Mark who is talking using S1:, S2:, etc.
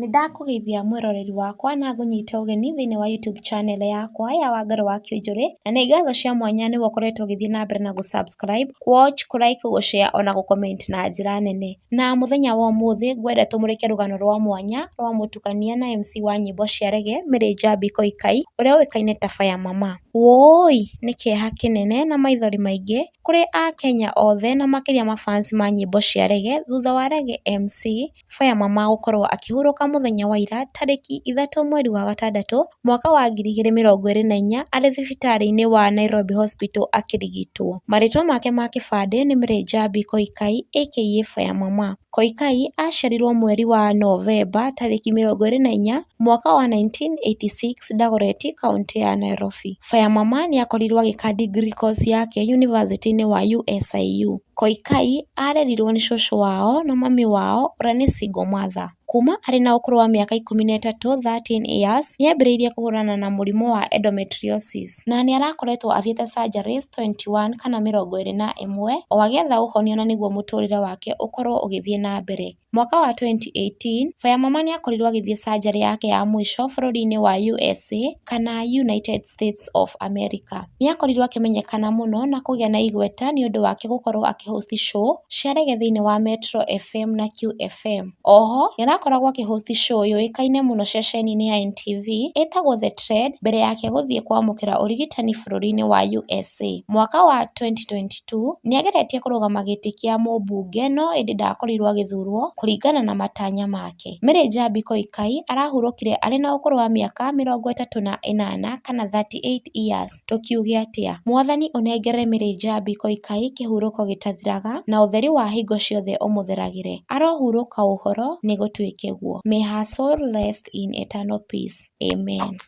S1: Nĩndakũgeithia mwĩroreri wakwa na ngũnyite ũgeni thĩinĩ wa YouTube channel yakwa ya Wangari wa Kĩũnjũrĩ, na nĩ ngatho cia mwanya nĩwe ũkoretwo ũgĩthiĩ na mbere na gũ subscribe, kũ watch, kũ like, gũ share ona gũ comment na njĩra nene. Na mũthenya wa ũmũthĩ ngwenda tũmũrĩke rũgano rwa mwanya rwa mũtukania na MC wa nyĩmbo cia reggae Mary Njambi Koikai ũrĩa ũĩkaine ta Fire Mama. Wũũi nĩ kĩeha kĩnene na maithori maingĩ kũrĩ akenya othe na makĩria mafans ma nyĩmbo cia reggae thutha wa reggae MC Fire Mama gũkorwo akĩhurũka mũthenya wa ira tarĩki 3 mweri wa gatandatũ mwaka wa 2024 arĩ thibitarĩ-inĩ wa Nairobi Hospital akĩrigitwo. Marĩtwa make ma kĩbandĩ nĩ Mary Njambi Koikai aka Fire Mama. Koikai aciarirwo mweri wa Novemba tarĩki 24 mwaka wa 1986 Dagoretti kauntĩ ya Nairobi. Fire Mama nĩakorirwo agĩka degree course yake yunivasĩtĩ-inĩ wa USIU. Koikai arerirwo nĩ cũcũ wao na mami wao ũrĩa nĩ single mother. Kuma arĩ na ũkũrũ wa mĩaka 13 13 years nĩambĩrĩirie kũhũrana na mũrimũ wa endometriosis na nĩarakoretwo athiĩte surgeries 21 kana 21 o agĩetha ũhonio na nĩguo mũtũrĩre wake ũkorwo ũgĩthiĩ na mbere. Mwaka wa 2018 Fire Mama nĩakorirwo agĩthiĩ surgery yake ya mũico bũrũri-inĩ wa USA kana United States of America. Nĩakorirwo akĩmenyekana mũno na kũgĩa na igweta nĩũndũ wake gũkorwo akĩ host show cia reggae thĩinĩ wa Metro FM na QFM. Oho nĩarakoragwo akĩ host show yũĩkaine mũno ceceni-inĩ ya NTV ĩtagwo The Trend mbere yake gũthiĩ kwamũkĩra ũrigitani bũrũri-inĩ wa USA. Mwaka wa 2022 nĩageretie kũrũgama gĩtĩ kĩa mũmbunge no ĩndĩ ndakorirwo agĩthurwo kũringana na matanya make. Mary Njambi Koikai arahurũkire arĩ na ũkũrũ wa mĩaka 38 kana 38 years. Tũkiuge atĩa? Mwathani ũnengere Mary Njambi Koikai kĩhurũko gĩtathiraga na ũtheri wa hingo ciothe ũmũtheragĩre. Arohurũka ũhoro nĩgũtuĩke guo. May her soul rest in eternal peace. Amen.